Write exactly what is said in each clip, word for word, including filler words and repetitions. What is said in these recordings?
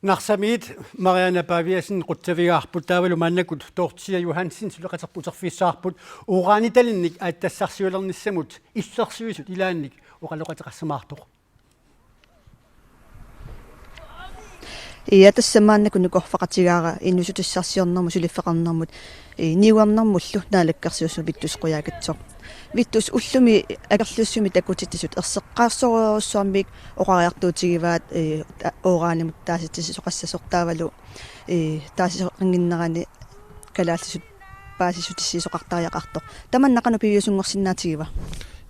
Narsamiit Mariana Paviasen qutsavigaarput, taavalu maannakkut Dorthea Johansen suleqaterput uterfissaqarput, uranitalinnik aatsitassarsiulernissamut illersuisut ilaannik oqaloqateqarsimaartoq. Ia, tassa maannakkut nukorfaqatigaara inuussutissarsiornermut suliffeqarnermut, ii, niuernermullu naalakkersuisut Vittus Qujaukitsoq. Vittus, ullumi akerliussumik takutitsisut erseqqaarsorujussuarmik oqariartuutigivaat, ii, ta-, uranimut taasitsisisoqassasoq taavalu, ii, taasisoqannginnerani kalaallisut paasissutissiisoqartariaqartoq. Tamanna qanoq piviusunngorsinnaatigiva?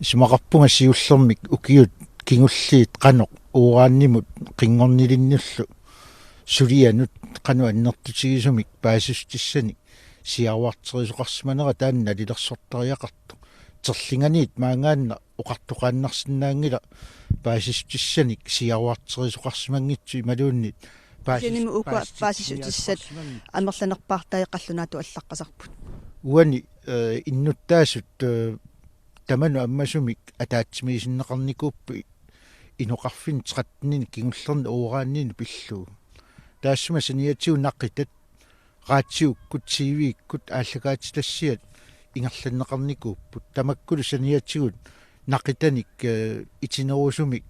Isumaqarpunga siullermik ukiut kingulliit qanoq uranimut qinngornilinnullu sulianut qanoq annertutigisumik paasissutissanik siaruarterisoqarsimanera taanna nalilersortariaqartoq. Terlinganiit maanngaannaq oqartoqaannarsinnaanngilaq paasissutissanik siaruarterisoqarsimanngitsut imaluunniit paasi-, Kisianni ukua paasissutissat paasissutissat amerlanerpaartai qallunaatut allaqqasarput. Uani, eh, innuttaasut, eh, tamanut ammasumik ataatsimiisinneqarnikuupput inoqarfinni tretteninik kingullerni uranini pillugu. Taassuma saniatigut naqitat raatiukkut, T V-ikkut aallakaatitassiat ingerlanneqarnikuupput. Tamakkulu saniatigut naqitanik, eh, itinerusumik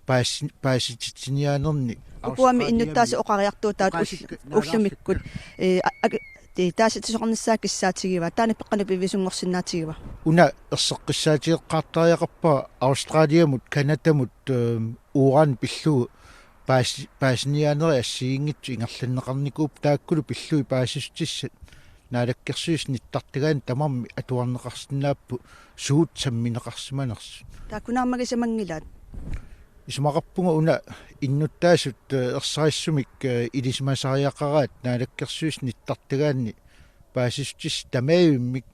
paasi-, paasititsiniaanerni. Ukuami innuttaasut oqariartuutaat ull-, ullumikkut, eh, a-, ak-, ti-, taasitsisoqarnissaa kissaatigivaa. Taanna peqqanut piviusunngorsinnaatigiva? Una erseqqissaatigeqqaartariaqarpara Australiamut, Canadamut, eh, uran pillugu paasi-, paasiniaanerit assigiinngitsut ingerlanneqarnikuupput, taakkulu pillugit paasissutissat Naalakkersuisut nittartagaanni tamarmik atuarneqarsinnaapput suut sammineqarsimanersut. Taakku naammagisimanngilaat. Isumaqarpunga una innuttaasut, eh, ersarissumik, eh, ilisimasariaqaraat Naalakkersuisut nittartagaanni paasissutissat tamaavimmik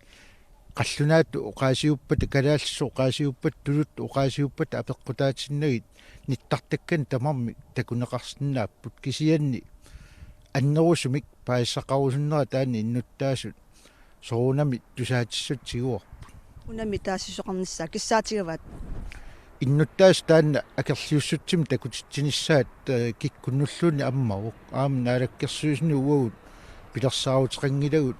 qallunaatut oqaasiuppata, kalaallisut oqaasiuppata, tuluttut oqaasiuppata apeqqutaatinnagit nittartakkanik tamarmik takuneqarsinnaapput, kisianni annerusumik paasisaqarusunnera taanna innuttaasut soorunami tusaatissatut tiguarput. Unami taasisoqarnissaa kissaatigivaat? Innuttaasut taanna akerliussutsimik takutitsinissaat, eh, kikkunnulluunniit ammavoq. Aamma Naalakkersuisuni uagut pilersaaruteqanngilagut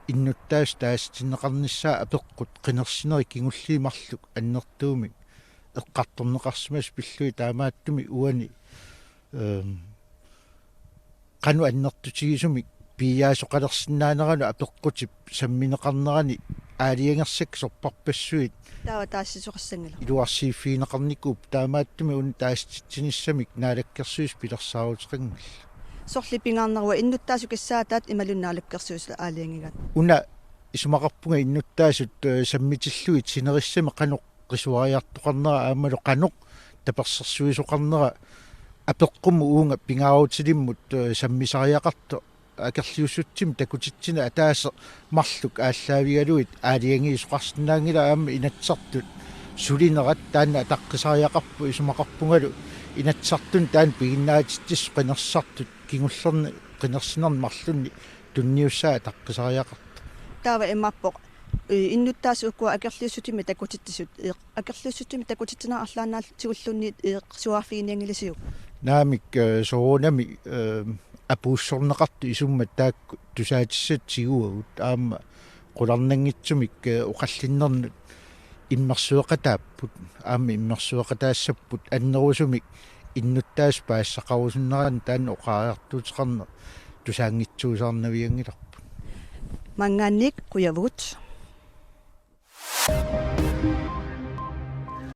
innuttaasut taasitinneqarnissaat apeqqut qinersinerit kingulliit marluk annertuumik eqqartorneqarsimasut pillugit, taamaattumik uani, ehm, qanoq annertutigisumik piiaasoqalersinnaaneranut apeqqutip sammineqarnerani aalajangersakkat sorpassuit. Taava taasisoqassanngilaq. Iluarsiiffigineqarnikuupput, taamaattumik una taasititsinissamik Naalakkersuisut pilersaaruteqanngillat. Sorleq pingaarnerua innuttaasut kissaataat imaluunniit Naalakkersuisut aalajangigaat? Una isumaqarpunga innuttaasut, eh, sammitillugit sinerissami qanoq qisuariartoqarnera aammalu qanoq tapersersuisoqarnera apeqqumut uunga pingaarutilimmut, eh, sammisariaqartoq akerliussutsimik takutitsineq ataaseq marluk aallaavigalugit aalajangiisoqarsinnaanngilaq, aamma Inatsisartut sulinerat taanna ataqqisariaqarpoq, isumaqarpungalu Inatsisartuni taanna piginnaatitsissut qinersisartut kingullerni qinersinerni marlunni tunniussaat ataqqisariaqartoq. Taava imaappoq, eh, innuttaasut ukua akerliussutsimik takutitsisut, eh, akerliussutsimik takutitsinerat arlaannaallutigulluunniit, eh, suaaffiginianngilisiuk? Naamik, eh, soorunami, eh, apuussorneqartut isummat taakku tusaatissatut tiguagut, aamma qularnanngitsumik, eh, oqallinnernut immersueqataapput, aamma immersueqataassapput, annerusumik innuttaasut paasisaqarusunneranni taanna oqariartuuteqarneq tusaanngitsuusaarnavianngilarput. Maanngaanniit qujavugut.